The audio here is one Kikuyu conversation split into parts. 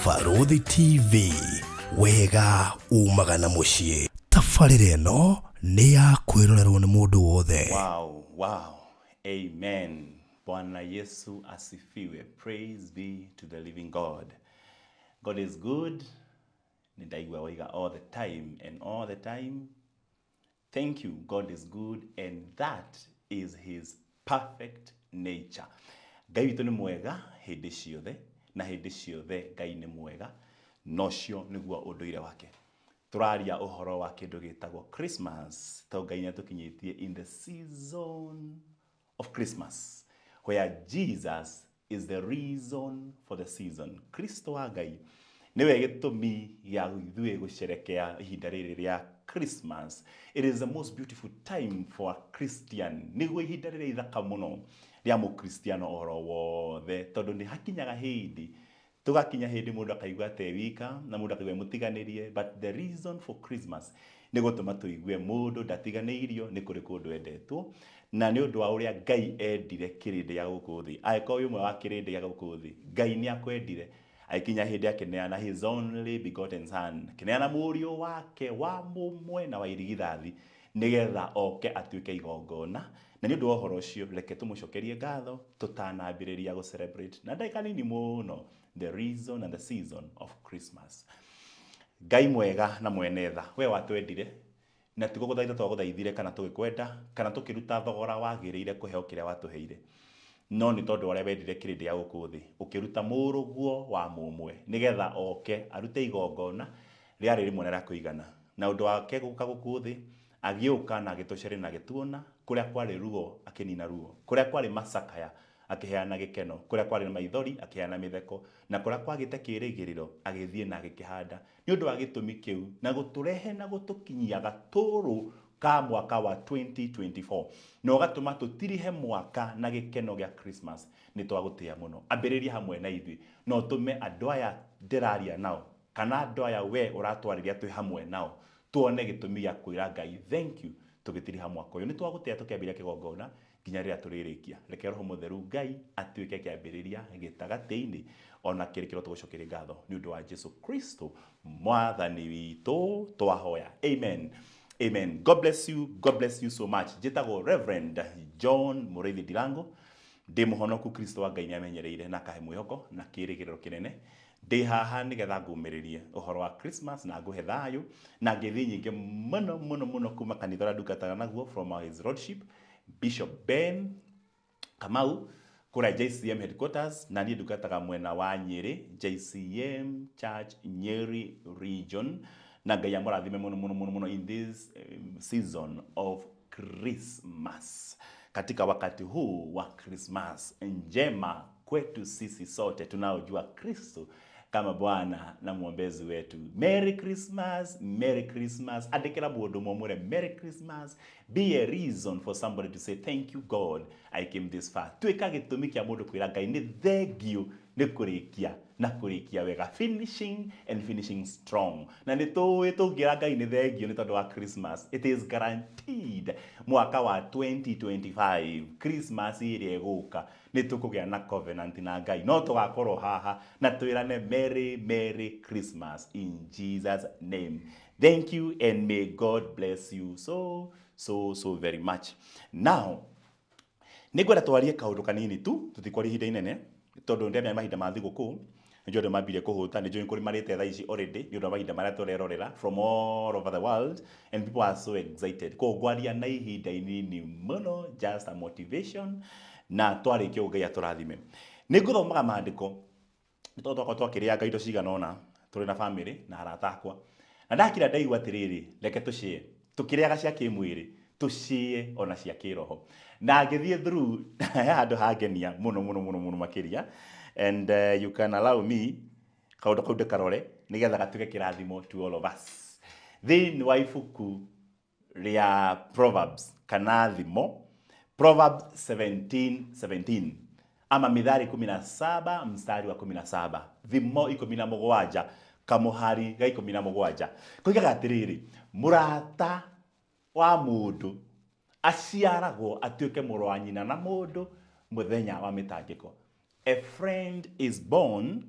Barũthi TV, wega umaga na mũciĩ. Tabarĩra ĩno nĩ ya kwĩrorerwo nĩ mũndũ wothe. Wow. Amen. Bwana Yesu asifiwe. Praise be to the living God. God is good. Nĩndaigua waiga all the time and all the time. Thank you. God is good and that is his perfect nature. Ngai witũ nĩ mwega hĩndĩ ciothe na hĩndĩ ciothe Ngai nĩ mwega na ũcio nĩguo ũndũire wake. Tũraria ũhoro wa kĩndũ gĩtagwo Christmas to Ngai nĩ atũkinyĩtie in the season of Christmas where Jesus is the reason for the season. Kristo wa Ngai nĩwe gĩtũmi gĩa ithuĩ gũcerekea ihinda rĩrĩ rĩa Christmas. It is the most beautiful time for a Christian. Nĩguo ihinda rĩrĩa ithaka mũno rĩa mũkristiano oro wothe tondũ nĩ hakinyaga hĩndĩ tũgakinya hĩndĩ mũndũ akaigua atĩ e wika na mũndũ akaigua mũtiganĩrie, but the reason for Christmas nĩ gũtũma tũigue mũndũ ndatiganĩirio, nĩ kũrĩ kũndũ endetwo, na nĩ ũndũ wa ũrĩa Ngai endire kĩrĩndĩ gĩa gũkũ thĩ. Angĩkorwo wĩ ũmwe wa kĩrĩndĩ gĩa gũkũ thĩ, Ngai nĩ akwendire agĩkinya hĩndĩ akĩneana his only begotten son, akĩneana mũriũ wake wa mũmwe na wa irigithathi nĩgetha oke atuĩke igongona. Na nĩ ũndũ wa ũhoro ũcio, reke tũmũcokerie ngatho tũtanambĩrĩria gũ celebrate na ndagĩka nini mũno the reason and the season of Christmas. Ngai mwega na mwene tha, we watwendire na ti gũgũthaitha twagũthaithire kana tũgĩkwenda kana tũkĩruta thogora wagĩrĩire kũheo kĩrĩa watũheire, no nĩ tondũ wa ũrĩa wendire kĩrĩndĩ gĩa gũkũ thĩ, ũkĩruta mũrũguo wa mũmwe nĩgetha oke arute igongona rĩarĩ rĩmwe na rĩa kũigana. Na ũndũ wake gũka gũkũ thĩ, agĩũka na agĩtũcerera na agĩtuona, kũrĩa kwarĩ ruo akĩnina ruo, kũrĩa kwarĩ macakaya akĩheana gĩkeno, kũrĩa kwarĩ na maithori akĩheana mĩtheko, na kũrĩa kwagĩte kĩĩrĩgĩrĩro agĩthiĩ na agĩkĩhanda. Nĩ ũndũ wa gĩtũmi kĩu na gũtũrehe na gũtũkinyia gatũrũ ka mwaka wa 2024 na ũgatũma tũtirihe mwaka na gĩkeno gĩa Christmas, nĩ twagũtĩa mũno. Ambĩrĩria hamwe na ithuĩ na ũtũme andũ aya ndĩraria nao kana andũ aya we ũratwarĩria twĩ hamwe nao tuone gĩtũmi gĩa kwĩra Ngai thank you tũgĩtiriha mwaka ũyũ. Nĩ twagũtĩa tũkĩambĩrĩria kĩgongona nginya rĩrĩa tũrĩrĩkia. Reke Roho Mũtheru Ngai atuĩke kĩambĩrĩria gĩtagatĩ-inĩ ona kĩrĩkĩro tũgũcokerie ngatho nĩ ũndũ wa Jesu Kristo mwathani witũ twahoya. Amen. Amen. God bless you. God bless you so much. Njĩtagwo Reverend John Mũrĩithi Ndirango. Ndĩ mũhonoku Kristo wa Ngai nĩ amenyereire na akahe mwĩhoko na kĩĩrĩgĩrĩro kĩnene. Ndĩ haha nĩgetha ngũmĩrĩrie ũhoro wa Christmas na ngũhe thayũ na ngeithi nyingĩ mũno mũno mũno kuma kanitha ũrĩa ndungataga naguo from his lordship Bishop Ben Kamau kũrĩa JCM headquarters, na niĩ ndungataga mwena wa Nyĩrĩ, JCM Church Nyeri Region, na Ngai amũrathime mũno mũno mũno mũno in this season of Christmas, katika wakati huu wa Christmas njema kwetu sisi sote tunaojua Kristo kama Bwana na mwombezi wetu. Merry Christmas, Merry Christmas. Andĩkĩra mũndũ mũmũre Merry Christmas. Be a reason for somebody to say thank you God, I came this far. Tuĩka gĩtũmi kĩa mũndũ kwĩra Ngai nĩ thengiũ nĩ kũrĩkia na kũrĩkia wega, finishing and finishing strong. Na nĩ tũĩ tũngĩra Ngai nĩ thengiũ nĩ tondũ wa Christmas, it is guaranteed mwaka wa 2025 Christmas ĩrĩa ĩgũka nĩ tũkũgĩa na covenant na Ngai, no tũgakorwo haha na twĩrane Merry Merry Christmas in Jesus name. Thank you and may God bless you so so so very much. Now nĩ ngwenda twarie kaũndũ kanini tu, tũtikwaria ihinda inene tondũ ndĩamenya mahinda ma thigũkũ nĩ andũ mambirie kũhũta, nĩ njũĩ kũrĩ marĩte thaa ici already nĩ ũndũ wa mahinda marĩa tũrerorera from all over the world and people are so excited. Koguo ngwaria na ihinda inini mũno, just a motivation, na twarĩkia ũguo Ngai atũrathime. Nĩ ngũthomaga maandĩko nĩ tondũ twakorwo twakĩrĩanga indo cigana ũna tũrĩ na family na arata akwa, na ndakira ndaigua atĩrĩrĩ, reke tũshare tũkĩrĩaga cia kĩmwĩrĩ, tũshare ona cia kĩroho. Na ngĩthiĩ through he handũ hangenia mũno mũno mũno mũno makĩria, and you can allow me kaũndũ kau ndĩkarore nĩgetha gatuĩke kĩrathimo to all of us. Thĩinĩ wa ibuku rĩa Proverbs kana Thimo, Proverbs 17:17 ama Mithali 17 mstari wa 17, Thimo 17 kamũhari ga 17, koigaga atĩrĩrĩ, mũrata wa mũndũ aciaragwo atuĩke mũrũ wa nyina na mũndũ mũthenya wa mĩtangĩko. A friend is born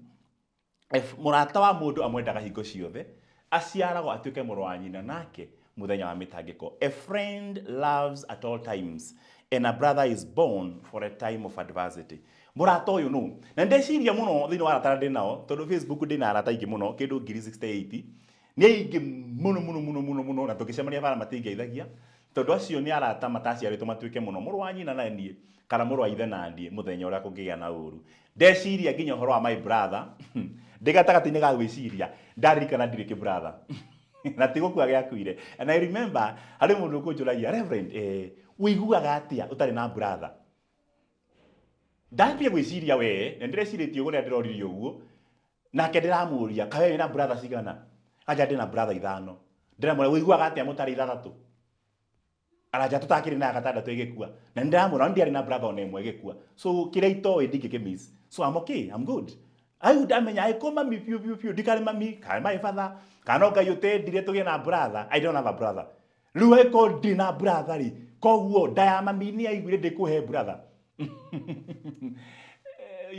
Mũrata wa mũndũ amwendaga hingo ciothe, aciaragwo atuĩke mũrũ wa nyina nake mũthenya wa mĩtangĩko. A friend loves at all times, and a brother is born for a time of adversity. Mũrata ũyũ nũ? Na ndeciria mũno thĩinĩ wa arata arĩa ndĩ nao, tondũ Facebook ndĩ na arata aingĩ mũno, kĩndũ 68,000. Nĩ aingĩ mũno mũno mũno mũno mũno, na tũngĩcemania bara matingeithagia, tondũ acio nĩ arata mataciarĩtwo matuĩke mũno mũrũ wa nyina na niĩ, kana mũrũ wa ithe na niĩ mũthenya ũrĩa kũngĩgĩa na ũru. Ndeciria nginya ũhoro wa my brother, ndĩ gatagatĩ-inĩ ga gwĩciria, ndaririkana ndirĩ kĩ brother. Na ti gũkua gĩakuire. And I remember, harĩ mũndũ ũkũnjũragia, Reverend, ũiguaga atĩa ũtarĩ na brother? Ndambia gwĩciria we, na ndĩrecirĩtie ũguo rĩrĩa ndĩroririe ũguo, nake ndĩramũria, kaĩ we wĩna brother cigana? Anja ndĩna brother ithano. Ndĩramũria, ũiguaga atĩa mũtarĩ ithathatũ? Aranja tũtakĩrĩ na ya gatandatũ ĩgĩkua. Na nĩ ndĩramwĩra, ndiarĩ na brother ona ĩmwe ĩgĩkua. So kĩrĩa itoĩ ndingĩkĩ miss. So I'm okay, I'm good. Ayu ndamenya angĩkorwo mami biũ biũ biũ ndikarĩ mami, kana my father, kana no Ngai ũtendire tũgĩe na brother, I don't have a brother. Rĩu angĩkorwo ndirĩ na brother rĩ, koguo nda ya mami nĩ yaiguire ndĩkũhe brother.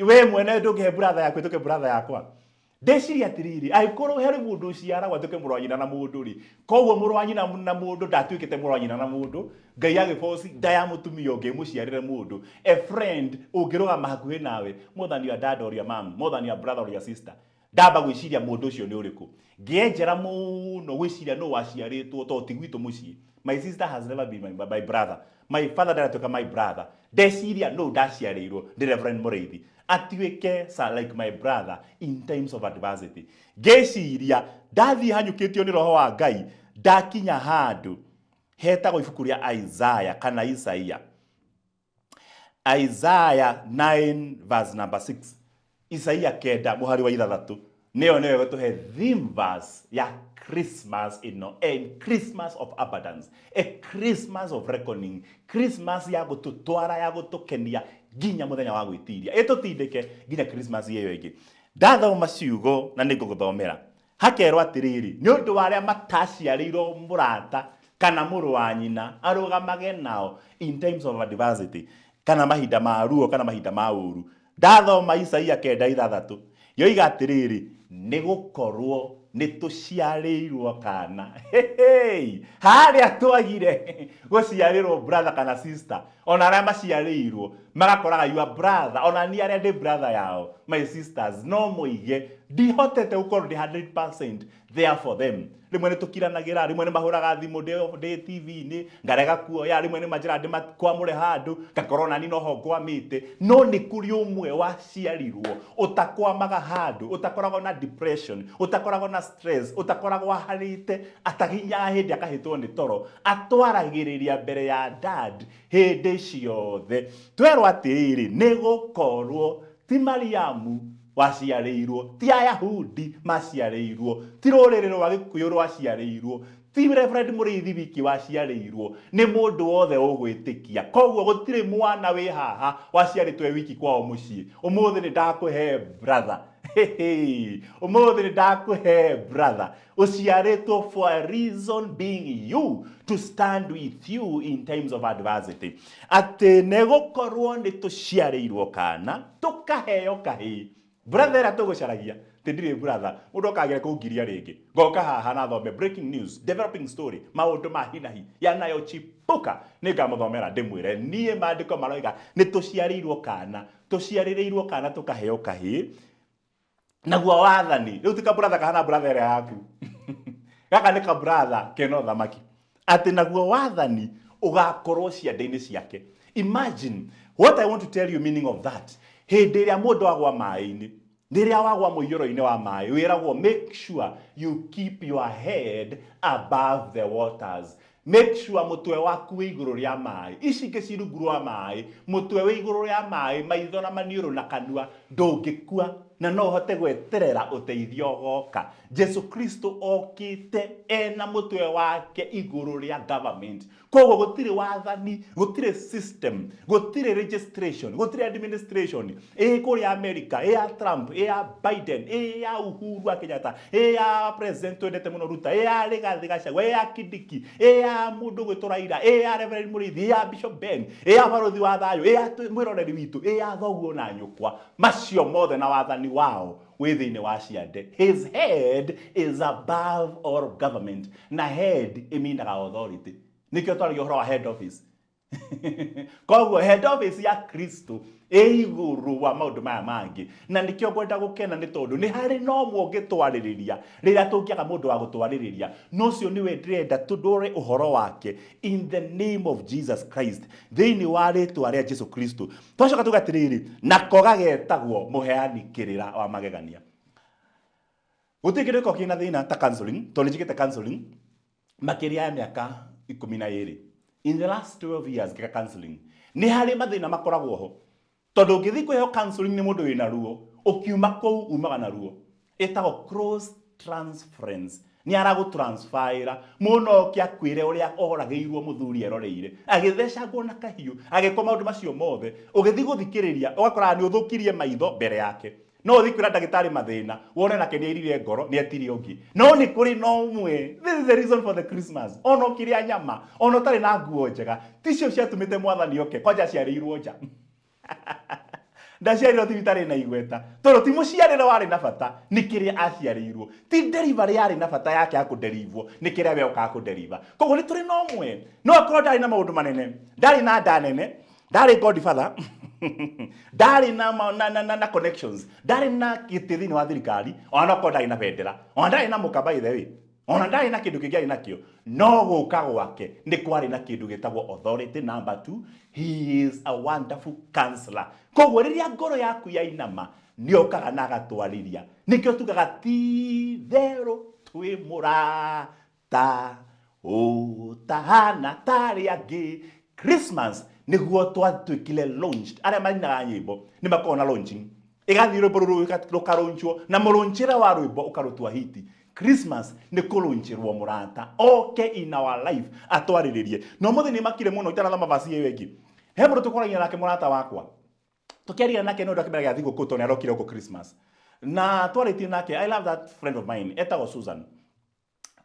We mwene ndũngĩhe brother yaku ĩtuĩke brother yakwa. Ndeciria atĩrĩrĩ, angĩkorwo harĩ mũndũ ũciaragwo atuĩke mũrũ wa nyina na mũndũ rĩ, koguo mũrũ wa nyina na mũndũ ndatuĩkĩte mũrũ wa nyina na mũndũ, Ngai agĩboci nda ya mũtumia ũngĩ ĩmũciarĩre mũndũ, a friend ũngĩrũgama hakuhĩ nawe, more than your dad or your mom, more than your brother or your sister. Ndamba gwĩciria mũndũ ũcio nĩ ũrĩkũ. Ngĩenjera mũno gwĩciria nũ waciarĩtwo tondũ ti gwitũ mũciĩ. My sister has never been my brother. My father ndaratuĩka my brother. Ndeciria nũ ndaciarĩirwo nĩ Reverend Mũrĩithi atuĩke sa like my brother in times of adversity. Ngĩciria ndathiĩ hanyũkĩtio nĩ roho wa Ngai ndakinya handũ hetagwo ibuku rĩa Isaiah kana Isaia. Isaiah 9 verse number 6. Isaia kenda mũhari wa ithathatũ nĩyo nĩyo ĩgũtũhe theme verse ya Christmas ĩno, a Christmas of abundance, a Christmas of reckoning, Christmas ya gũtũtwara ya gũtũkenia nginya mũthenya wa gwĩtiria, ĩtũtindĩke nginya Christmas ĩyo ĩngĩ. Ndathoma ciugo na nĩngũgũthomera. Hakerwo atĩrĩrĩ, nĩ ũndũ wa arĩa mataciarĩirwo mũrata kana mũrũ wa nyina arũgamage nao in times of adversity, kana mahinda ma ruo kana mahinda ma ũru. Ndathoma Isaia kenda ithathatũ, yoiga atĩrĩrĩ, nĩ gũkorwo nĩ tũciarĩirwo kana. Hey, harĩa twagire gũciarĩrwo brother kana sister, ona arĩa maciarĩirwo magakoraga your brother, ona niĩ arĩa ndĩ brother yao, my sisters, no moige ndihotete gũkorwo ndĩ 100% there for them. Rĩmwe nĩ tũkiranagĩra, rĩmwe nĩ mahũraga thimũ ndĩ TV-inĩ, ngarega kuoya, rĩmwe nĩ manjĩraga ndĩmakwamũre handũ, ngakorwo nani noho ngwamĩte. No nĩ kũrĩ ũmwe waciarirwo ũtakwamaga handũ, ũtakoragwo na depression, ũtakoragwo na stress, ũtakoragwo aharĩte, ataginyaga hĩndĩ akahĩtwo nĩ toro, atwaragĩrĩria mbere ya dad hĩndĩ ciothe. Twerwo atĩrĩrĩ, nĩ gũkorwo ti Mariamu waciarĩirwo, ti Ayahudi maciarĩirwo, ti rũrĩrĩ rwa Gĩkũyũ rwaciarĩirwo, ti Reverend Mũrĩithi wiki waciarĩirwo, nĩ mũndũ wothe ũgwĩtĩkia. Koguo gũtirĩ mwana wĩ haha waciarĩtwo e wiki kwao mũciĩ. Ũmũthĩ nĩ ndakũhe brother. Ũmũthĩ nĩ ndakũhe brother. Ũciarĩtwo for a reason being you to stand with you in times of adversity. Atĩ nĩ gũkorwo nĩ tũciarĩirwo kana tũkaheo kahĩĩ. Brother ĩrĩa tũgũcaragia, ti ndirĩ brother, mũndũ okagĩra kũngiria rĩngĩ. Ngoka haha na thome breaking news, developing story, maũndũ ma hi na hi yanayochipuka. Nĩ ngamũthomera ndĩmwĩre niĩ maandĩko maroiga nĩ tũciarĩirwo kana, tũciarĩrĩirwo kana tũkaheo kahĩĩ. Naguo wathani, rĩu ti kabratha kahana bratha ĩrĩa yaku. Gaka nĩ kabratha kena ũthamaki. Atĩ naguo wathani ũgakorwo ciande-inĩ ciake. Imagine what I want to tell you meaning of that. Hĩndĩ ĩrĩa mũndũ agwa maĩ-inĩ, rĩrĩa wagwa mũiyũro-inĩ wa maĩ, wĩragwo make sure you keep your head above the waters. Make sure mũtwe waku wĩ igũrũ rĩa maĩ. Ici ingĩ ci rungu rwa maĩ, mũtwe wĩ igũrũ rĩa maĩ, maitho na maniũrũ na kanua, ndũngĩkua na no ũhote gweterera ũteithio ũgoka. Jesu Kristo okĩte ena mũtwe wake igũrũ rĩa government. Koguo gũtirĩ wathani, gũtirĩ system, gũtirĩ registration, gũtirĩ administration ĩ kũrĩa America, ĩ ya Trump, ĩ ya Biden, ĩ ya Uhuru wa Kenyatta, ĩ ya president twendete mũno Ruto, ĩ ya Rigathi Gachagua, ĩ ya Kindiki, ĩ ya mũndũ ũgwĩtwo Raila, ĩ ya Reverend Mũrĩithi, ĩ ya Bishop Ben, ĩ ya barũthi wa thayũ, ĩ ya mwĩroreri witũ, ĩ ya thoguo na nyũkwa, macio mothe na wathani Wathani wao wĩ thĩinĩ wa ciande. His head is above all government, na head ĩminaga authority. Nĩkĩo twaragia ũhoro wa head office. Koguo head office ya Kristo ĩ igũrũ wa maũndũ maya mangĩ, na nĩkĩo ngwenda gũkena nĩ tondũ nĩ harĩ na ũmwe ũngĩtwarĩrĩria rĩrĩa tũngĩaga mũndũ wa gũtwarĩrĩria, na ũcio nĩwe ndĩrenda tũndore ũhoro wake in the name of Jesus Christ, thĩinĩ wa rĩtwa rĩa Jesu Kristo. Twacoka tuga atĩrĩrĩ, nako gagetagwo mũheani kĩrĩra wa magegania. Gũtirĩ kĩndũ gĩkoragwo kĩna thĩna ta counseling, tondũ nĩ njĩkĩte counseling makĩria ya mĩaka 12. In the last 12 years ngĩka counseling, nĩ harĩ mathĩna makoragwo ho, tondũ ũngĩthiĩ kũheo counseling nĩ mũndũ wĩna ruo, ũkiuma kũu umaga na ruo. Ĩtagwo cross transference. Nĩ aragũtransferĩra mũno, oke akwĩre ũrĩa oragĩirwo mũthuri eroreire, agĩthecangwo na kahiũ, agĩkwo maũndũ macio mothe. Ũgĩthiĩ gũthikĩrĩria, ũgakoraga nĩ ũthũkirie maitho mbere yake. No ũthiĩ kwĩra ndagĩtarĩ mathĩna, wone nake nĩ airire ngoro, nĩ etire ũngĩ. No nĩ kũrĩ na ũmwe. This is the reason for the Christmas. Ona ũkĩrĩa nyama, ona ũtarĩ na nguo njega, ticio ciatũmĩte mwathani oke. Kwanja aciarĩirwo nja, ndaciarirwo thibitarĩ na igweta, tondũ ti mũciarĩre warĩ na bata, nĩ kĩrĩa aciarĩirwo. Ti delivery yarĩ na bata yake ya kũderivwo, nĩ kĩrĩa we okaga kũderiva. Koguo nĩ tũrĩ na ũmwe. No akorwo ndarĩ na maũndũ manene, ndarĩ na nda nene, ndarĩ godfather, ndarĩ na, ma- na, na, na, na connections, ndarĩ na gĩtĩ thĩinĩ wa thirikari, ona no akorwo ndarĩ na bendera, ona ndarĩ na mũka, by the way, ona ndarĩ na kĩndũ kĩngĩ arĩ nakĩo, no gũka gwake nĩ kwarĩ na kĩndũ gĩtagwo authority. Number two, he is a wonderful counselor. Koguo rĩrĩa ngoro yaku yainama, nĩ okaga na agatwarĩria. Nĩkĩo tugaga ti therũ twĩ mũrata ũtahana tarĩ angĩ. Christmas nĩguo twatuĩkire launched. Arĩa mainaga nyĩmbo nĩ makoragwo na launching, ĩgathiĩ rwĩmbo rũrũ rũkarũnchwo, na mũrũnchĩre wa rwĩmbo ũkarũtua hiti. Christmas nĩ kũrũnchĩrwo mũrata oke in our life atwarĩrĩrie. Na ũmũthĩ nĩ makire mũno itanathoma vasi ĩyo ĩngĩ. He mũndũ tũkoragia nake, mũrata wakwa, tũkĩaria nake nĩ ũndũ wa kĩmera gĩa thigũkũ, tondũ nĩ arokire gũkũ Christmas na twarĩtie nake. I love that friend of mine, etagwo Susan,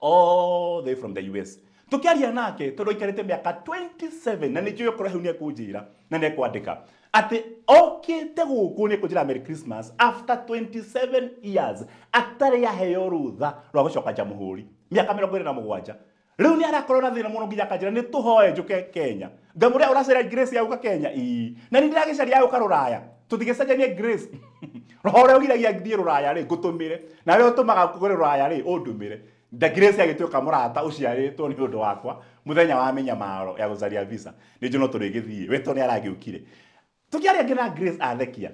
all the way from the US. Tũkĩaria nake, tondũ aikarĩte mĩaka 27, na nĩ njũĩ okorwo hau nĩ ekũnjĩra na nĩ ekwandĩka atĩ okĩte gũkũ, nĩ ekũnjĩra Merry Christmas after 27 years atarĩ aheo rũtha rwa gũcoka Jamhuri, mĩaka 27. Rĩu nĩ arakorwo na thĩna mũno, nginya akanjĩra nĩ tũhoe njũke Kenya. Ngamũrĩa, ũracaria grace ya gũka Kenya? Ii, na nĩ ndĩragĩcaria ya gũka Rũraya. Tũtigĩcenjanie grace. Roho ũrĩa ũgiragia thiĩ Rũraya rĩ, ngũtũmĩre, nawe ũtũmaga kũrĩ Rũraya rĩ, ũndũmĩre. Nda grace agĩtuĩka mũrata ũciarĩtwo nĩ ũndũ wakwa mũthenya wa mĩnyamaro ya gũcaria visa. Nĩ njũ no tũrĩgĩthiĩ we, tondũ nĩ aragĩũkire. Tũkĩaria ngĩ na Grace, athekia,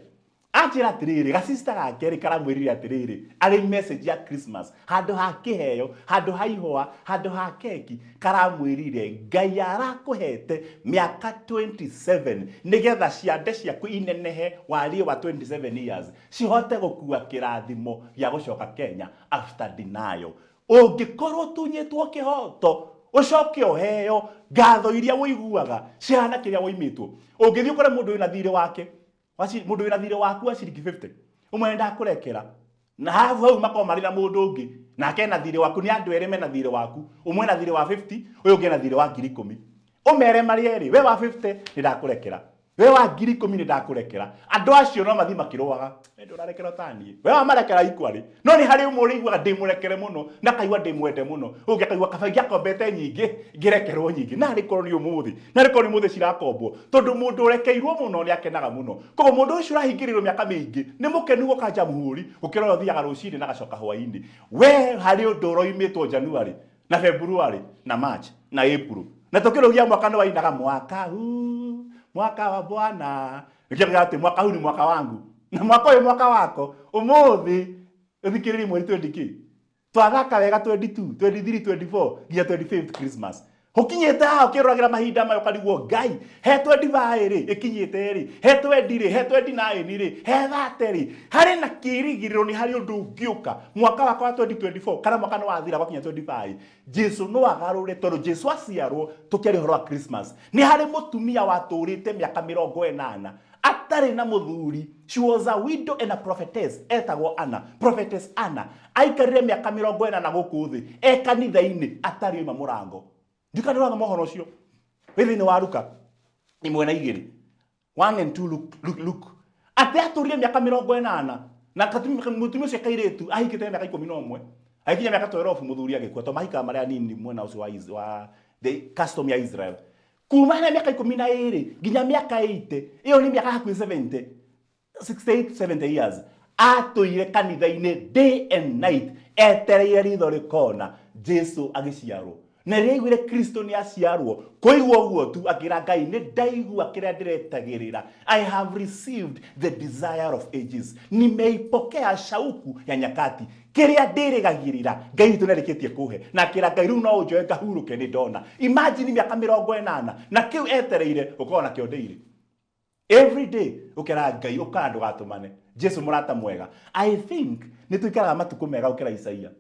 anjĩra atĩrĩrĩ, gacista gake rĩ karamwĩrire atĩrĩrĩ, arĩ message ya Christmas, handũ ha kĩheo, handũ ha ihũa, handũ ha keki, karamwĩrire, "Ngai arakũhete mĩaka 27 nĩgetha ciande ciaku inenehe wariĩ wa 27 years, cihote gũkua kĩrathimo gĩa gũcoka Kenya after denial." Ũngĩkorwo tunyĩtwo kĩhoto, ũcoke ũheo ngatho iria ũiguaga cihana kĩrĩa woimĩtwo. Ũngĩthiĩ ũkore mũndũ wĩna thirĩ wake, mũndũ wĩna thirĩ waku wa ciringi 50, ũmwe ndakũrekera, na hau hau makorwo marĩ na mũndũ ũngĩ nake ena thirĩ waku. Nĩ andũ erĩ mena thirĩ waku, ũmwe ena thirĩ wa 50, ũyũ ũngĩ ena thirĩ wa 10,000. Ũmere marĩ erĩ, "We wa 50 nĩ ndakũrekera, we wa 10,000 nĩ ndakũrekera." Andũ acio no mathiĩ makĩrũaga, "We ndũrarekera taniĩ, we wamarekera ikwari." No nĩ harĩ ũmwe ũrĩiguaga ndĩmũrekere mũno na kaigua ndĩmwende mũno, ũngĩ akaigua kaba ingĩakombete nyingĩ ngĩrekerwo nyingĩ. Na arĩ korwo nĩ ũmũthĩ, na arĩ korwo nĩ ũmũthĩ cirakombwo, tondũ mũndũ ũrekeirwo mũno nĩ akenaga mũno. Koguo mũndũ ũcio ũrahingĩrĩrwo mĩaka mĩingĩ nĩ mũkenu gũka Jamhuri gũkĩra ũrĩa ũthiaga rũcinĩ na agacoka hwainĩ. We harĩ ũndũ ũroimĩtwo January na February na March na April, na tũkĩrũgia mwaka nĩ wainaga, "Mwaka huu mwaka wa Bwana." Nĩkĩo atĩ mwaka huu ni mwaka wangu na mwaka ũyũ mwaka wako. Ũmũthĩ ũthikĩrĩrie mweri 20 kĩ twathaka wega, 22, 23, 24 nginya 25th Christmas ũkinyĩte haha ũkĩroragĩra mahinda maya, ũkarigwo, "Ngai, he 25 rĩ ĩkinyĩte rĩ, he 20 rĩ, he 29 rĩ, he 30 rĩ?" Harĩ na kĩrĩgĩrĩro nĩ harĩ ũndũ ũngĩũka mwaka wakwa wa 2024, kana mwaka nĩ wathira gwakinya 25, Jesu no agarũre, tondũ Jesu aciarwo. Tũkĩaria ũhoro wa Christmas, nĩ harĩ mũtumia watũrĩte mĩaka 80 atarĩ na mũthuri. She was a widow and a prophetess, etagwo Anna, Prophetess Anna. Aikarire mĩaka 80 gũkũ thĩ e kanitha-inĩ atarĩ oima mũrango. Ndikana ũrathoma ũhoro ũcio wĩ thĩinĩ wa Luka 1 na 2, 1 and 2. Look, look, look, atĩ atũrire mĩaka 80. Na mũtumia ũcio kairĩtu ahikĩte mĩaka 11, agĩkinya mĩaka 12 mũthuri agĩkua, tondũ mahikaga marĩ anini mwena ũcio wa the custom ya Israel. Kuma na mĩaka 12 nginya mĩaka 80, ĩyo nĩ mĩaka hakuhĩ 70, 68 70 years, atũire kanitha-inĩ day and night etereire ritho rĩkona Jesu agĩciarwo. Na rĩrĩa aiguire Kristo nĩ aciarwo, kũigua ũguo tu akĩra Ngai, nĩ ndaigua kĩrĩa ndĩretagĩrĩra. I have received the desire of ages. Nimeipokea shauku ya nyakati. Kĩrĩa ndĩrĩgagĩrĩra, Ngai witũ nĩarĩkĩtie kũhe. Na akĩra Ngai, rĩu no ũnjoe ngahurũke, nĩ ndona. Imagine mĩaka 80 na kĩu etereire gũkorwo nakĩo ndĩirĩ. Every day ukera Ngai ũkara ndũgatũmane. Jesu mũrata mwega. I think nĩ tũikaraga matukũ mega gũkĩra Isaia.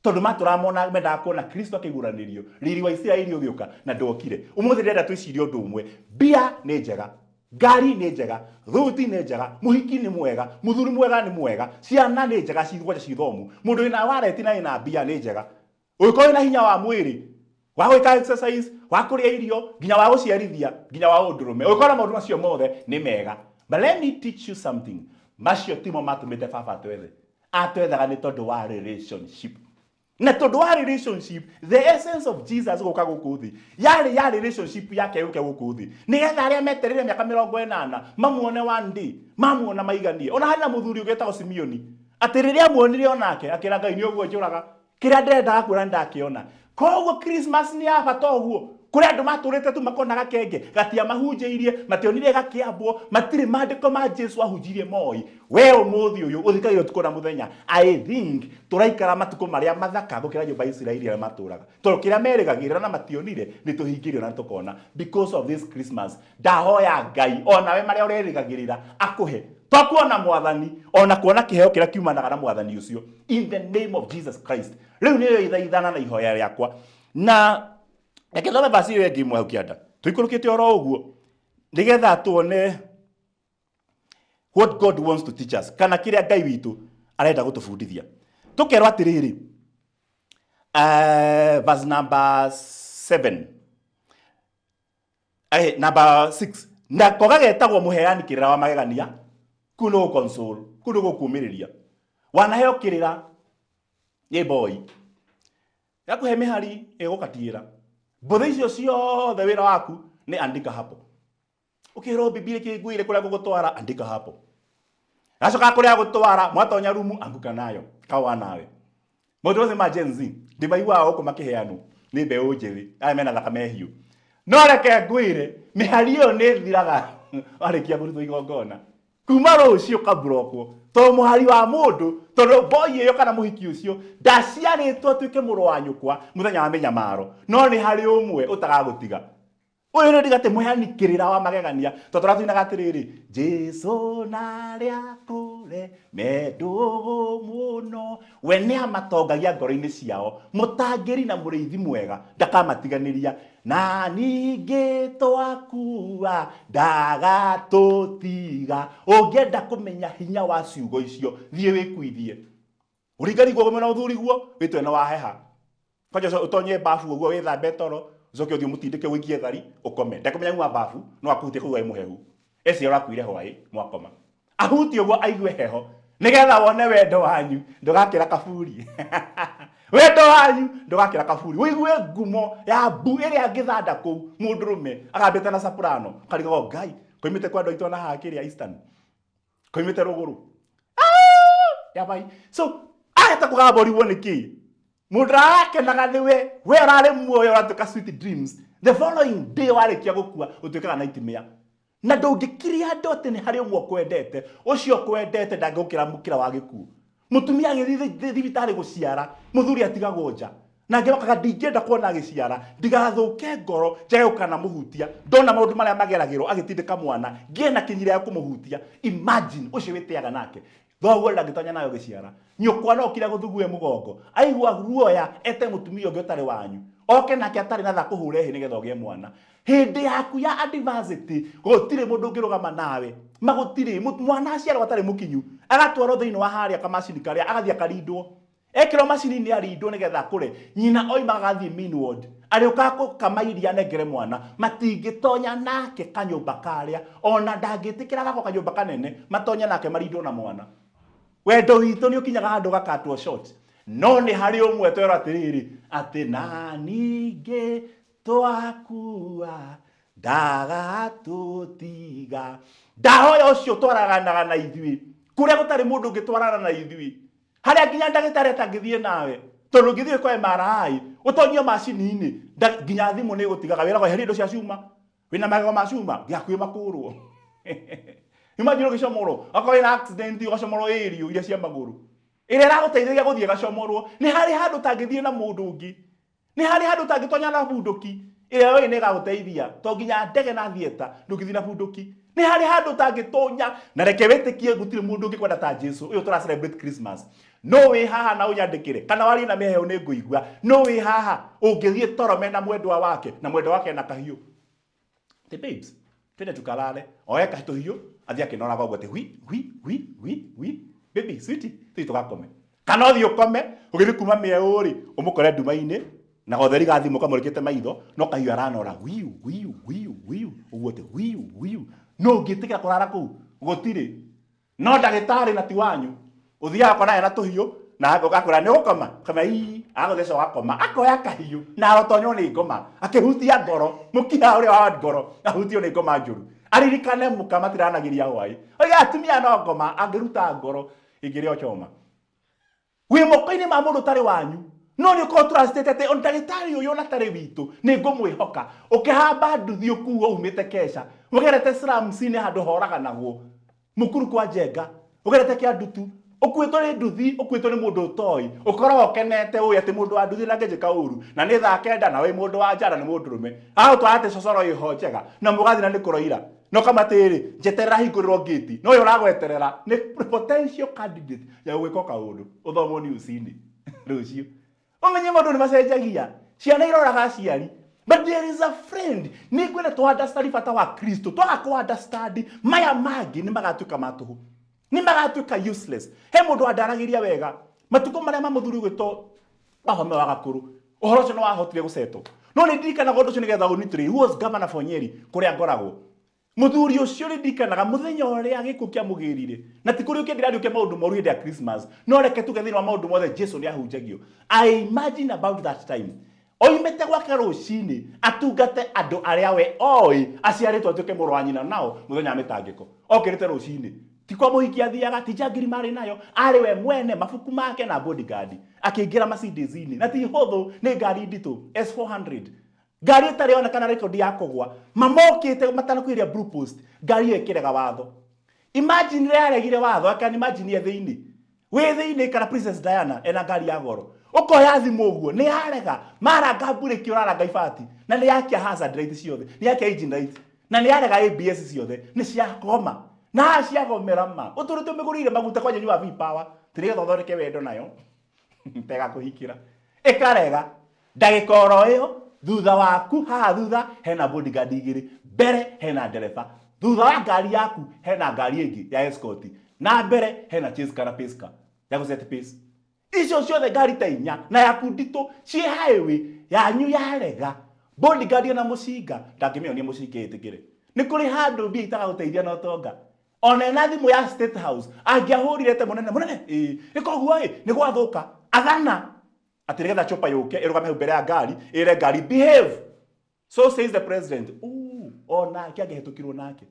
Tondũ matũraga mona mendaga kuona Kristo akĩguũranĩrio, riri wa Isiraeli ũgĩũka, na ndwokire. Ũmũthĩ ndĩrenda twĩcirie ũndũ ũmwe. Mbia nĩ njega, ngari nĩ njega, thuti nĩ njega, mũhiki nĩ mwega, mũthuri mwega nĩ mwega, ciana nĩ njega kwanja cithomu, mũndũ wĩna wareti na wĩna mbia nĩ njega. Ũngĩkorwo wĩna hinya wa mwĩrĩ, wa gwĩka exercise, wa kũrĩa irio, nginya wa gũciarithia, nginya wa ũndũrũme, ũngĩkorwo na maũndũ macio mothe nĩ mega. But let me teach you something. Macio timo matũmĩte baba atwethe. Atwethaga nĩ tondũ wa relationship. Na tondũ wa relationship, the essence of Jesus gũka gũkũ thĩ yarĩ ya relationship yake yũke gũkũ thĩ, nĩgetha arĩa metereire mĩaka 80 mamuone one day, mamuona maiganie. Ona harĩ na mũthuri ũngĩ wetagwo Simeoni, atĩ rĩrĩa amuonire onake akĩra Ngai, nĩ ũguo njũraga kĩrĩa ndĩrendaga kuona nĩndakĩona. Koguo Christmas nĩ ya bata ũguo. Kũrĩ andũ matũrĩte tu makona gakenge, gatiamahunjĩirie, mationire gakĩambwo, matirĩ maandĩko ma Jesu ahunjirie moĩ. We ũmũthĩ ũyũ ũthikagĩrĩria ũtukũ na mũthenya. I think tũraikara matukũ marĩa mathaka gũkĩra nyũmba ya Isiraeli arĩa matũraga. Tondũ kĩrĩa merĩgagĩrĩra na mationire nĩ tũhingĩirio na tũkona. Because of this Christmas, ndahoya Ngai onawe marĩa ũrerĩgagĩrĩra akũhe. To kuona mwathani, ona kuona kĩheo kĩrĩa kiumanaga na mwathani ũcio. In the name of Jesus Christ. Rĩu nĩyo ithaithana na ihoya rĩakwa. Na reke thome verse ĩyo ĩngĩ ĩmwe hau kĩanda. Tũikũrũkĩte oro ũguo nĩgetha tuone what God wants to teach us, kana kĩrĩa Ngai witũ arenda gũtũbundithia. Tũkerwo atĩrĩrĩ, verse number 7. Number 6. Nako gagetagwo mũheani kĩrĩra wa magegania, kũu nĩ gũconsole, kũu nĩ gũkũmĩrĩria. Wanaheo kĩrĩra nĩ boy, gakũhe mĩhari ĩgũkatiĩra. Mbũthĩ icio ciothe wĩra waku nĩ andika hapo. Ũkĩrwo Bibilia kĩngwĩre kũrĩa ngũgũtwara, andika hapo. Gacoka kũrĩa gũtwara, mwatonya rumu, anguka nayo, kawa nawe. Maũndũ macio ma Gen Z, ndĩmaiguaga gũkũ makĩheanwo nĩ mbeũ njĩthĩ, aya mena thakame hiũ. No reke ngwĩre, mĩhari ĩyo nĩ ĩthiraga warĩkia kũrutwo igongona. Kuma rũciũ ũkaburokwo. Tondũ mũhari wa mũndũ, tondũ boy ĩyo kana mũhiki ũcio, ndaciarĩtwo atuĩke mũrũ wa nyũkwa mũthenya wa mĩnyamaro. No nĩ harĩ ũmwe ũtagagũtiga. Ũyũ nĩ ndiga atĩ mũheani kĩrĩra wa magegania, tondũ tũratũinaga atĩrĩrĩ, Jesu na arĩa akũre me ndũgũ mũno, we nĩ amatongagia ngoro-inĩ ciao, mũtangĩri na mũrĩithi mwega ndakamatiganĩria, na ningĩ twakua ndagatũtiga. Ũngĩenda kũmenya hinya wa ciugo icio, thiĩ wĩkuithie. Ũringarigwo ũguo na ũthuriguo, wĩtwe na waheha. Kwanja ũcoke ũtonye bafu ũguo wĩthambe toro, ũcoke ũthiĩ ũmũtindĩke ũikie thari, ũkome. Ndekũmenya uma bafu, no akũhutie kũu wĩ mũhehu. Eciria ũrakuire hwaĩ, mwakoma. Ahutie ũguo aigue heho, nĩgetha wone wendo wanyu, ndũgakĩra kaburi. Wendo wanyu, ndũgakĩra kaburi. Ũigue ngumo ya mbu ĩrĩa angĩthanda kũu, mũndũrũme, agambĩte na soprano. Ũkarigagwo, Ngai, koimĩte kwa andũ aitũ ona haha kĩrĩa Eastern. Koimĩte rũgũrũ. Yabai. So, aheta kũgamba ũrigwo nĩ kĩĩ? Mũndũ arakenaga nĩwe, we ũrarĩ muoyo ũratuĩka sweet dreams. The following day warĩkia gũkua, ũtuĩkaga nightmare. Na ndũngĩkiria andũ atĩ nĩ harĩ ũmwe ũkwendete, ũcio ũkwendete ndangĩgũkĩra mũkĩra wa gĩkuũ. Mũtumia agĩthiĩ thibitarĩ gũciara, mũthuri atigagwo nja. Na angĩ makaga ndingĩenda kuona agĩciara, ndigathũke ngoro, njage gũkanamũhutia. Ndona maũndũ marĩa mageragĩrwo agĩtindĩka mwana, ngĩe na kĩnyira gĩa kũmũhutia. Imagine, ũcio wĩtĩaga nake. Thoguo ndangĩtonya nawe ũgĩciara. Nyũkwa no okire agũthugue mũgongo. Aigua ruoya ete mũtumia ũngĩ ũtarĩ wanyu. Oke nake atarĩ na tha akũhũre hĩ nĩgetha ũgĩe mwana. Hĩndĩ yaku ya adversity gũtirĩ mũndũ ũngĩrũgama nawe. Ma gũtirĩ. Mwana aciarwo atarĩ mũkinyu. Agatwarwo thĩinĩ wa harĩa kamacini karĩa agathiĩ akarindwo. Ekĩrwo macini-inĩ arindwo nĩgetha akũre. Nyina oimaga agathiĩ main ward. Arĩũkaga gũkama iria anengere mwana. Matingĩtonya nake kanyũmba karĩa. Ona ndangĩtĩkĩra gakwo kanyũmba kanene matonye nake marindwo na mwana. Wendo witũ nĩ ũkinyaga handũ ũgakatwo short. No nĩ harĩ ũmwe twerwo atĩrĩrĩ, atĩ na ningĩ twakua ndagatũtiga. Ndahoya ũcio twaraganaga na ithuĩ, kũrĩa gũtarĩ mũndũ ũngĩ twarana na ithuĩ, harĩa nginya ndagĩtarĩ atangĩthiĩ nawe, tondũ ũngĩthiĩ kwa MRI ũtonyio macini-inĩ, nginya thimũ nĩ ĩgũtigaga wĩragwo eheria indo cia cuma. Wĩna magego ma cuma gĩakuĩ makũrwo. Imagine ũgĩcomorwo, okorwo wĩna accident ũgacomorwo ĩrio iria cia magũrũ. Ĩrĩa ĩragũteithagia gũthiĩ ĩgacomorwo. Nĩ harĩ handũ ũtangĩthiĩ na mũndũ ũngĩ. Nĩ harĩ handũ ũtangĩtonya na bunduki ĩrĩa yũĩ nĩ ĩgagũteithia. To nginya ndege na theatre ndũngĩthiĩ na bunduki. Nĩ harĩ handũ ũtangĩtonya na reke wĩtĩkie gũtirĩ mũndũ ũngĩkwenda ta Jesu. Ũyũ tũra celebrate Christmas. No wĩ haha na ũnyandĩkĩre kana warie na mĩheehũ nĩ ngũigua. No wĩ haha ũngĩthiĩ toro mena mwendwa wake na mwendwa wake ena kahiũ. Atĩ babes, twende tukalale. Oe tũhiũ athiĩ akĩnoraga ũguo atĩ hui hui hui hui hui. Baby, sweetie, tũthiĩ tũgakome. Kana ũthiĩ ũkome, ũgĩthiĩ kuma mĩeũ rĩ, ũmũkore nduma-inĩ na gotheri ga thimũ kamũrĩkĩte maitho, no kahiũ aranora wiu wiu wiu wiu ũguo atĩ wiu wiu. No ũngĩtĩkĩra kũrara kũu? Gũtirĩ. No ndagĩtarĩ na ti wanyu, ũthiaga ũkona ena tũhiũ na agakwĩra nĩ ũgũkoma, ũkamwĩra ii, agagũtheca ũgakoma, akoya kahiũ na arotonywo nĩ ngoma, akĩhutia ngoro, mũkiha ũrĩa wa ngoro ahutio nĩ ngoma njũru. Aririkane mũka matiranagĩria hwaĩ. Oiga atumia no ngoma, angĩruta ngoro ĩngĩrĩa choma. Wĩ moko-inĩ ma mũndũ ũtarĩ wanyu, no nĩ ũkorwo trustĩte atĩ o ndagĩtarĩ ũyũ ona tarĩ witũ nĩ ngũmwĩhoka. Ũkĩhamba nduthi ũkuo umĩte Kesha, ũgerete slums-inĩ handũ horaganagwo, Mũkuru kwa Njenga, ũgerete Kĩandutu, ũkuĩtwo nĩ nduthi, ũkuĩtwo nĩ mũndũ ũtoĩ, ũkoragwo ũkenete ũĩ atĩ mũndũ wa nduthi ndangĩnjĩka ũru, na nĩ thaa kenda na wĩ mũndũ wa nja na nĩ mũndũrũme. Agagũtwara atĩ cocoro ĩho njega, na mũgathiĩ na nĩ kũroira. Na ũkama atĩrĩrĩ, njeterera hingũrĩrwo ngĩti. No ũyũ ũragweterera nĩ potential candidate ya gũgwĩka o kaũndũ, ũthomwo news-inĩ rũciũ. Ũmenye maũndũ nĩ macenjagia. Ciana iroraga aciari. But there is a friend. Nĩ ngwenda tũ understand bata wa Kristo. Twaga kũ understand maya mangĩ nĩ magatuĩka ma tũhũ. Nĩ magatuĩka useless. He mũndũ wandaragĩria wega. Matukũ marĩa ma mũthuri ũgwĩtwo Wahome wa Gakũrũ. Ũhoro ũcio nĩ wahotire gũcetwo. No nĩ ndirikanaga ũndũ ũcio nĩgetha ũnitĩrĩrie. Who was governor for Nyeri kũrĩa ngoragwo. Mũthuri ũcio nĩ ndirikanaga mũthenya ũrĩa gĩkuũ kĩamũgĩrire. Na ti kũriũkia ndĩrariũkia maũndũ moru hĩndĩ ya Christmas. No reke tuge thĩinĩ wa maũndũ mothe Jesu nĩ ahunjagio. I imagine about that time. Oimĩte gwake rũcinĩ atungate andũ arĩa we oĩ aciarĩtwo atuĩke mũrũ wa nyina nao mũthenya wa mĩtangĩko. Okĩrĩte rũcinĩ. Ti kwa mũhiki athiaga, ti njangiri marĩ nayo, arĩ we mwene, mabuku make na bodyguard. Akĩingĩra Mercedes-inĩ. Na ti hũthũ, nĩ ngari nditũ, S400. Ngari ĩtarĩ yonekana record ya kũgwa. Mamokĩte matanakuhĩrĩria Blue Post, ngari ĩyo ĩkĩrega watho. Imagine rĩrĩa yaregire watho, I can imagine ye thĩinĩ. Wĩ thĩinĩ kana Princess Diana ena ngari ya goro. Ũkoya thimũ ũguo, nĩ yarega. Maranga mburĩki ũraranga ibati. Na nĩ yakia hazard light ciothe, nĩ yakia engine light. Na nĩ yarega ABS ciothe, nĩ ciagoma. Na haha ciagomera ma, ũtũrĩte ũmĩgũrĩire maguta kwanja nyua V-Power, ti nĩgetha ũthondeke wendo nayo. Tega kũhikĩra. Ĩkarega. Ndagĩka oro ĩyo, thutha waku haha thutha hena bodyguard igĩrĩ, mbere hena ndereba, thutha wa ngari yaku hena ngari ĩngĩ ya escort, na mbere hena chase car na pace car ya gũ set pace. Icio ciothe ngari ta inya na yaku nditũ ciĩ highway yanyu yarega, bodyguard ena mũcinga ndangĩmĩonia mũcinga ĩtĩkĩre. Nĩ kũrĩ handũ mbia itagagũteithia na ũtonga. Ona ena thimũ ya State House angĩahũrire te mũnene mũnene ĩĩ ĩka ũguo ĩ nĩ gwathũka athana atĩ nĩgetha chopa yũke ĩrũgame hau mbere ya ngari ĩre ngari behave so says the president. Ooh, onake angĩhetũkirwo nake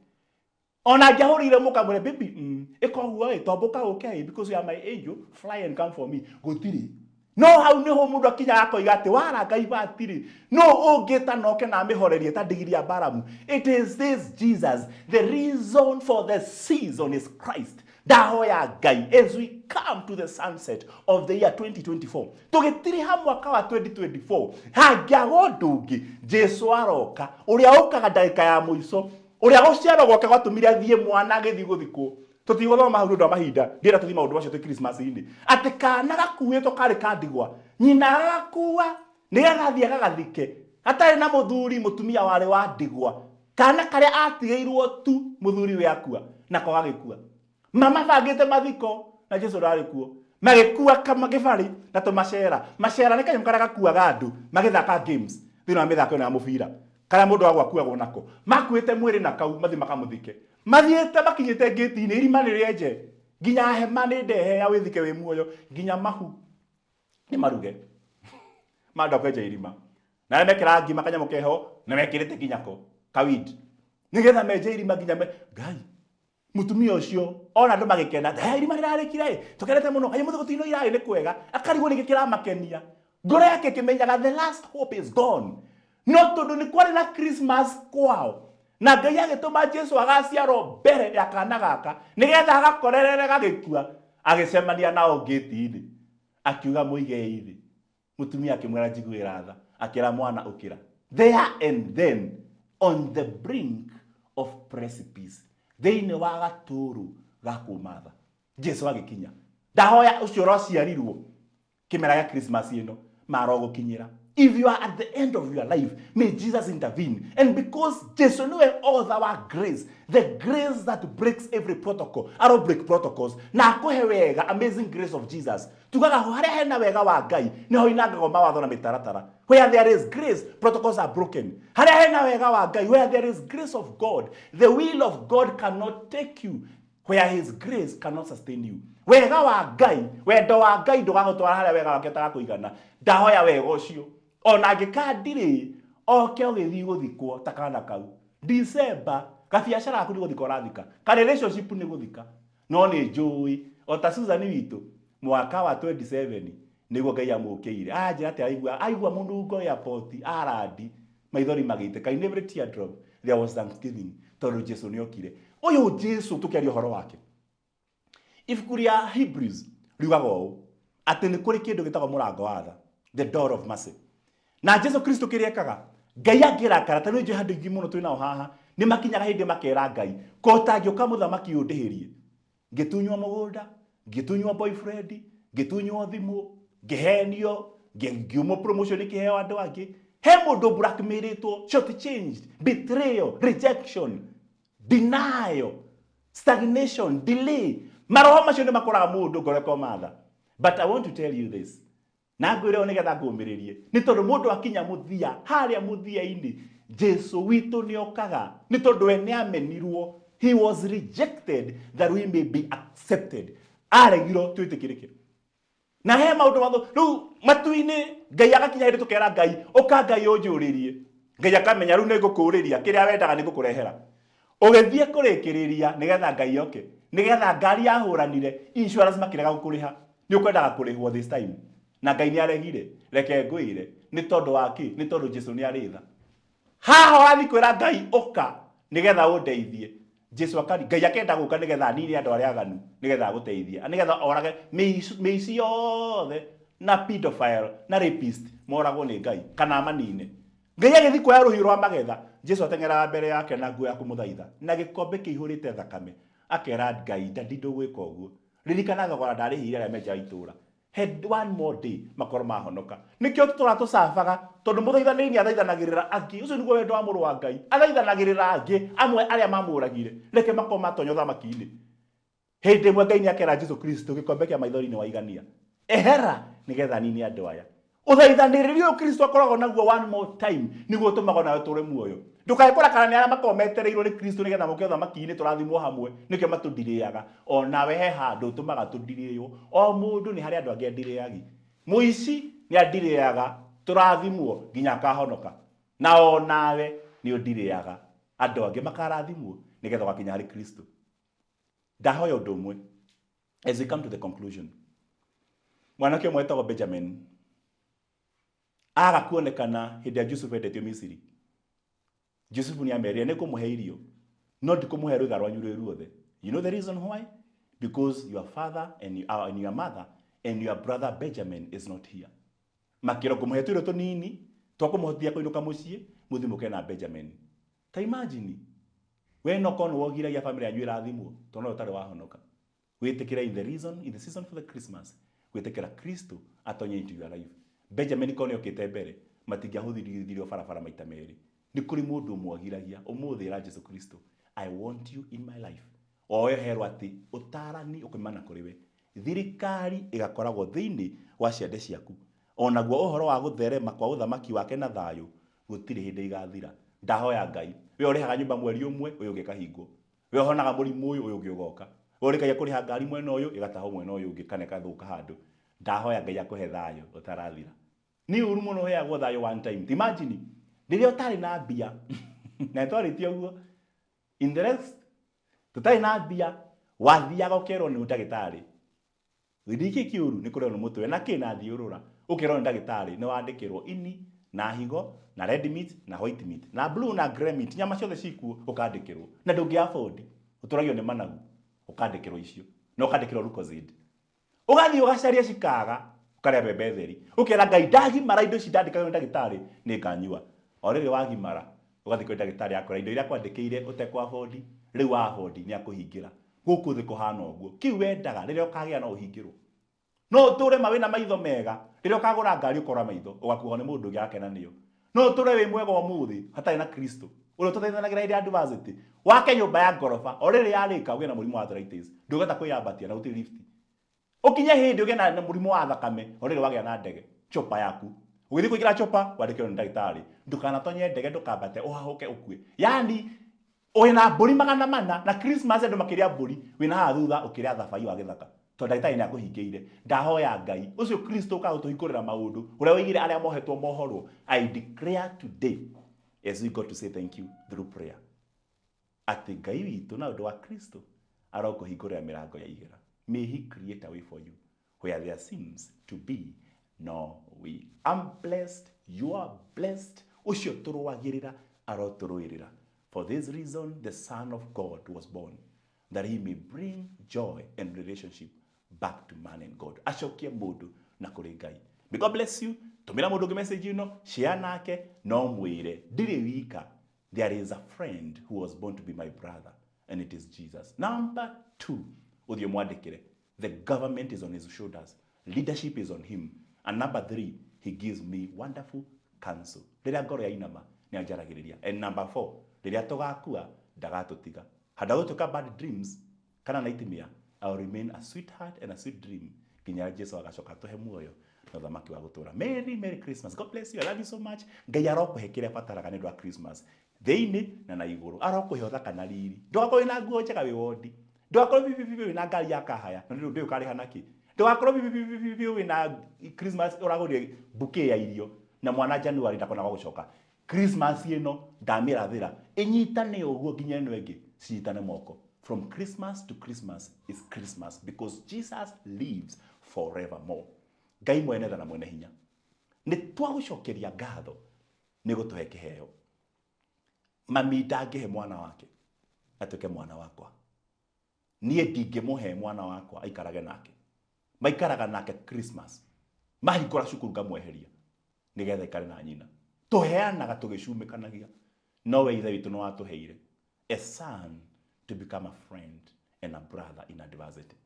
ona angĩahũrĩire mũkamwĩre baby ĩka ũguo ĩ tombũka ũke ĩ because you are my angel fly and come for me gũtirĩ. No hau nĩho mũndũ akinyaga akoiga atĩ waranga ibati rĩ, nũ ũngĩta na oke na amĩhorerie ta ndigiri ya Balamu? It is this Jesus. The reason for the season is Christ. Ndahoya Ngai as we come to the sunset of the year 2024, tũgĩtiriha mwaka wa 2024, hangĩaga ũndũ ũngĩ, Jesu aroka, ũrĩa ũkaga ndagĩka ya mũico, ũrĩa gũciarwo gwake gwatũmire athiĩ mwana agĩthiĩ gũthikwo. Tũtigũthoma hau nĩ ũndũ wa mahinda, ndienda tũthiĩ maũndũ macio twĩ Christmas-inĩ. Atĩ kana gakuĩtwo karĩ ka ndigwa, nyina agagakua nĩgetha athiĩ agagathike, gatarĩ na mũthuri, mũtumia warĩ wa ndigwa. Kana karĩa atigĩirwo tu mũthuri we akua, nako gagĩkua. Mamabangĩte mathiko na Jesu ndarĩ kuo. Magĩkua kĩbarĩ na tũmacera. Macera nĩ kanyamũ karĩa gakuaga andũ magĩthaka games thĩinĩ wa mĩthako ĩno ya mũbira. Karĩa mũndũ agwa akuagwo nako. Makuĩte mwĩrĩ na kau mathiĩ makamũthike. Mathiĩte makinyĩte ngĩti-inĩ, irima nĩ rĩenje. Nginya hema nĩ ndehe ya wĩthike wĩ muoyo, nginya mahu nĩ maruge. Mandũ kwenja irima. Na arĩa mekĩraga ngima kanyamũ keho na mekĩrĩte nginya ko kawid. Nĩgetha menje irima nginya me Ngai. Mutumia ũcio ona andũ magĩkena, "Hey, irima rĩrarĩkire ĩ, tũkenete mũno, kaĩ mũthĩ gũtinũ irarĩ nĩ kwega." Akarigwo nĩkĩ kĩramakenia. Ngoro yake ĩkĩmenyaga the last hope is gone. No tondũ nĩ kwarĩ na Christmas kwao, na Ngai agĩtũma Jesu agaciarwo mbere ya kana gaka, nĩgetha agakorerere gagĩkua, agĩcemania nao ngĩti-inĩ. Akiuga mũigei thĩ. Mũtumia akĩmwĩra njiguĩra tha, akĩra mwana ũkĩra. There and then, on the brink of precipice, thĩinĩ wa gatũrũ ga kũma tha, Jesu agĩkinya. Ndahoya ũcio ũraciarirwo kĩmera gĩa Christmas ĩno marogũkinyĩra. If you are at the end of your life, may Jesus intervene. And because Jesu niwe author wa grace, the grace that breaks every protocol, aro break protocols, na akũhe wega, amazing grace of Jesus. Tugaga harĩa hena wega wa Ngai, nĩho inangagwo mawatho na mĩtaratara. Where there is grace, protocols are broken. Harĩa hena wega wa Ngai, where there is grace of God, the will of God cannot take you where his grace cannot sustain you. Wega wa Ngai, wendo wa Ngai ndũgagũtwara harĩa wega wake ũtagakũigana. Ndahoya wega ũcio. Ona angĩka ndirĩ, oke ũgĩthiĩ gũthikwo ta kana kau. December, gabiacara gaku nĩ gũthika ũrathika. Ka relationship nĩ gũthika. No nĩ njũĩ, o ta Susan witũ, mwaka wa 27 nĩguo Ngai amũkĩire. Anjĩra atĩ aigua, aigua mũnungo airport, arandi, maithori magĩitĩka. In every teardrop there was thanksgiving, tondũ Jesu nĩ okire. Ũyũ Jesu tũkĩaria ũhoro wake, ibuku rĩa Hebrews riugaga ũũ, atĩ nĩ kũrĩ kĩndũ gĩtagwo mũrango wa tha, the door of mercy. Na Jesu Kristo kĩrĩa ekaga, Ngai angĩrakara, ta nĩ njũĩ handũ ingĩ mũno twĩ nao haha, nĩ makinyaga hĩndĩ makera Ngai, ko ũtangĩũka mũthamaki ũyũ ndĩhĩrie. Ngĩtunywo mũgũnda, ngĩtunywo boyfriend, ngĩtunywo thimũ, ngĩhenio, ngiumwo promotion ikĩheo andũ angĩ. He mũndũ blackmailĩtwo, short changed, betrayal, rejection, denial, stagnation, delay. Maroho macio nĩ makoraga mũndũ ngoro ĩkoma tha. But I want to tell you this. Na ngwĩre ũũ nĩgetha ngũmĩrĩrie. Nĩ tondũ mũndũ akinya mũthia, harĩa mũthia-inĩ, Jesu witũ nĩ okaga. Nĩ tondũ we nĩ amenirwo. He was rejected that we may be accepted. Aregirwo twĩtĩkĩrĩke. Na he maũndũ matũ, rĩu matu-inĩ, Ngai agakinya hĩndĩ tũkera Ngai, ũka Ngai ũnjũrĩrie. Ngai akamenya rĩu nĩ ngũkũũrĩria, kĩrĩa wendaga nĩ ngũkũrehera. Ũgĩthiĩ kũrĩkĩrĩria nĩgetha Ngai oke, nĩgetha ngari yahũranire, insurance makĩrega gũkũrĩha. Nĩ ũkwendaga kũrĩhwo this time. Na Ngai nĩ aregire, reke ngwĩre, nĩ tondũ wa kĩ? Nĩ tondũ Jesu nĩ arĩ tha. Haha ũrathiĩ kwĩra Ngai ũka nĩgetha ũndeithie. Jesu akari, Ngai akenda gũka nĩgetha anine andũ arĩa aganu, nĩgetha agũteithie, nĩgetha orage mĩici yothe na pedophile na rapist moragwo nĩ Ngai kana amanine. Ngai agĩthiĩ kuoya rũhiũ rwa magetha, Jesu ateng'eraga mbere yake na nguo ya kũmũthaitha na gĩkombe kĩihũrĩte thakame, akera Ngai, Daddy ndũgwĩka ũguo. Ririkana thogora ndarĩhĩire arĩa menjaga itũũra. Had one more day makorwo mahonoka. Nĩkĩo tũtũraga tũcabaga tondũ mũthaithanĩri nĩ athaithanagĩrĩra angĩ. Ũcio nĩguo wendo wa mũrũ wa Ngai. Athaithanagĩrĩra angĩ amwe arĩa mamũragire. Reke makorwo matonya ũthamaki-inĩ. Hĩndĩ ĩmwe Ngai nĩ akera Jesu Kristo gĩkombe kĩa maithori nĩ waigania. Ehera nĩgetha nine andũ aya. Ũthaithanĩrĩri ũyũ Kristo akoragwo naguo one more time nĩguo ũtũmaga nawe ũtũre muoyo. Ndũkae kũrakara nĩ arĩa makoragwo metereirwo nĩ Kristo nĩgetha moke ũthamaki-inĩ tũrathimwo hamwe, nĩkĩo matũndirĩaga. O nawe he handũ ũtũmaga tũndirĩo. O mũndũ nĩ harĩ andũ angĩ andirĩagi. Mũici nĩ andirĩaga tũrathimwo nginya akahonoka. Na o nawe nĩ ũndirĩaga andũ angĩ makarathimwo nĩgetha ũgakinya harĩ Kristo. Ndahoya ũndũ ũmwe as we come to the conclusion. Mwanake ũmwe wetagwo Benjamin aga kuonekana hĩndĩ ya Jusufu endetio Misiri. Jusufu nĩ amerire nĩ ngũmũhe irio no ndikũmũhe rwĩga rwanyu rwĩ ruothe. You know the reason why? Because your father and your mother and your brother Benjamin is not here. Makĩrwo ngũmũhe tũirio tũnini twa kũmũhotithia kũinũka mũciĩ mũthiĩ mũke na Benjamin. Ta imagine we no korwo nĩ wogiragia family yanyu ĩrathimwo tondũ no ũtarĩ wahonoka. Wĩtĩkĩre in the reason, in the season for the Christmas, gwĩtĩkĩra Kristo atonye into your life. Benjamin korwo nĩ okĩte mbere, matingĩahũthithirio barabara maita merĩ. Nĩ kũrĩ mũndũ ũmwe agiragia, ũmũthĩ ĩra Jesu Kristo, I want you in my life. Oe herwo atĩ ũtarani ũkoimana kũrĩ we. Thirikari ĩgakoragwo thĩinĩ wa ciande ciaku. Onaguo ũhoro wa gũtherema kwa ũthamaki wake na thayũ gũtirĩ hĩndĩ igathira. Ndahoya Ngai, we ũrĩhaga nyũmba mweri ũmwe, ũyũ ũngĩ ĩkahingwo. We ũhonaga mũrimũ ũyũ, ũyũ ũngĩ ũgoka. Ũrĩkagia kũrĩha ngari mwena ũyũ, ĩgatahwo mwena ũyũ ũngĩ kana ĩgathũka handũ. Ndahoya Ngai akũhe thayũ ũtarathira. Nĩ ũru mũno ũheagwo thayũ one time. Imagine, rĩrĩa ũtarĩ na mbia, na nĩtwarĩtie ũguo, in the next, tũtarĩ na mbia, wathiaga ũkerwo nĩ ndagĩtarĩ. Gĩthii kĩ kĩũru nĩ kũrĩo nĩ mũtwe na kĩ na thiũrũra. Ũkerwo nĩ ndagĩtarĩ nĩ wandĩkĩrwo ini na higo na red meat na white meat na blue na grey meat, nyama ciothe cikuo ũkandĩkĩrwo. Na ndũngĩ afford, ũtũragio nĩ managu, ũkandĩkĩrwo icio. Na ũkandĩkĩrwo Lucozade. Ũgathiĩ ũgacaria cikaga, ũkarĩa mbembe theri. Ũkera Ngai ndagimara indo ici ndandĩkagĩrwo nĩ ndagĩtarĩ nĩ nganyua. O rĩrĩ wagimara, ũgathiĩ kwĩ ndagĩtarĩ akwĩra indo iria akwandĩkĩire ũtekũ afford, rĩu wa afford nĩ akũhingĩra. Gũkũ thĩ kũhana ũguo. Kĩu wendaga rĩrĩa ũkagĩa no ũhingĩrwo. No ũtũre ma wĩna maitho mega, rĩrĩa ũkagũra ngari ũkora maitho, ũgakuo nĩ mũndũ ũngĩ agakena nĩyo. No ũtũre wĩ mwega ũmũthĩ hatarĩ na Kristo, ũrĩa ũtũteithanagĩra hĩndĩ ya adversity. Wake nyũmba ya ngoroba, o rĩrĩ yarĩka ũgĩe na mũrimũ wa arthritis, ndũngĩhota kwĩyambatia na gũtirĩ lift. Ũkinye hĩndĩ ũgĩe na mũrimũ wa thakame, o rĩrĩ wagĩa na ndege, chopper yaku. Ũgĩthiĩ kũingĩra chopper, wandĩkĩrwo nĩ ndagĩtarĩ, ndũkanatonye ndege, ndũkambate, ũhahũke ũkue. Yaani, wĩna mbũri 400 na Christmas andũ makĩrĩa mbũri, wĩna haha thutha ũkĩrĩa thabai wa gĩthaka. Tondũ ndagĩtarĩ nĩ akũhingĩire. Ndahoya Ngai, ũcio Kristo ũkaga gũtũhingũrĩra maũndũ, ũrĩa woigire arĩa mohetwo mohorwo. I declare today, as we go to say thank you through prayer, atĩ Ngai witũ na ũndũ wa Kristo arokũhingũrĩra mĩrango ya igera. May he create a way for you where there seems to be no way. I'm blessed, you are blessed. Ũcio tũrũagĩrĩra arotũrũĩrĩra. For this reason the Son of God was born, that he may bring joy and relationship back to man and God. Acokie mũndũ na kũrĩ Ngai. May God bless you. Tũmĩra mũndũ ũngĩ message ĩno, share nake, no mwĩre ndirĩ wika. There is a friend who was born to be my brother, and it is Jesus. Number 2, ũthiĩ mwandĩkĩre. The government is on his shoulders. Leadership is on him. And number 3, he gives me wonderful counsel. Rĩrĩa ngoro yainama, nĩ anjaragĩrĩria. And number 4, rĩrĩa tũgakua, ndagatũtiga. Handũ ha gũtuĩka bad dreams kana nightmare, I will remain a sweetheart and a sweet dream nginya Jesu agacoka atũhe muoyo na ũthamaki wa gũtũũra. Merry, Merry Christmas. God bless you. I love you so much. Ngai arokũhe kĩrĩa bataraga nĩ ũndũ wa Christmas. Thĩinĩ na na igũrũ. Arokũhe ũthaka na riri. Ndũgakorwo wĩna nguo njega wĩ wondi. Ndũgakorwo bibi bibi wĩna ngari ya kahaya. Na ndũĩ ũkarĩha nakĩ. Ndũgakorwo bibi bibi bibi wĩna Christmas ũragũrire bouquet ya irio na mwana January ndakona gwa gũcoka. Christmas ĩno ndamĩrathĩra ĩnyitane ũguo nginya ĩno ĩngĩ cinyitane moko. From Christmas to Christmas is Christmas because Jesus lives forevermore. Ngai mwene tha na mwene hinya, nĩ twagũcokeria ngatho nĩ gũtũhe kĩheo. Mami ndangĩhe mwana wake atuĩke mwana wakwa. Niĩ ndingĩmũhe mwana wakwa aikarage nake. Maikaraga nake Christmas. Mahingũra cukuru ngamweheria nĩgetha aikare na nyina. Tũheanaga tũgĩcumĩkanagia. No we Ithe witũ nĩ watũheire a son to become a friend and a brother in adversity.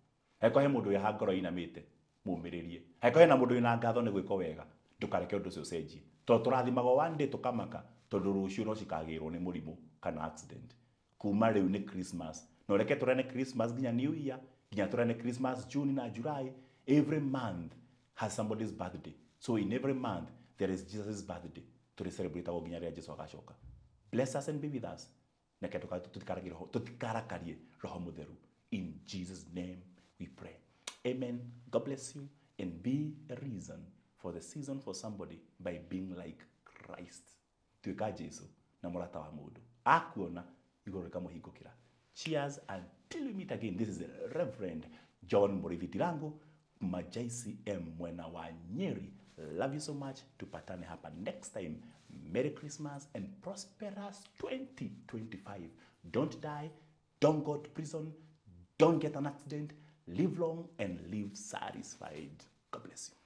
Angĩkorwo he mũndũ wĩ haha ngoro ĩinamĩte, mũmĩrĩrie. Angĩkorwo hena mũndũ wĩna ngatho nĩ gwĩkwo wega, ndũkareke ũndũ ũcio ũcenjie. Tondũ tũrathimagwo one day tũkamaka, tondũ rũciũ no cikagĩrwo nĩ mũrimũ kana accident. Kuma rĩu nĩ Christmas. Na ũreke tũrane Christmas nginya New Year, nginya tũrane Christmas June na July. Every month has somebody's birthday. So in every month there is Jesus' birthday. Tũrĩ celebrate nginya rĩrĩa Jesu agacoka. Bless us and be with us. Neke tũtikarakarie Roho Mũtheru. In Jesus' name we pray. Amen. God bless you and be a reason for the season for somebody by being like Christ. Tuĩka Jesu na mũrata wa mũndũ. Akuona igũrũ rĩkamũhingũkĩra. Cheers until we meet again. This is Reverend John Muriithi Ndirangu kuma JCM mwena wa Nyeri. Love you so much. Tupatane hapa next time. Merry Christmas and prosperous 2025. Don't die, don't go to prison, don't get an accident, live long and live satisfied. God bless you.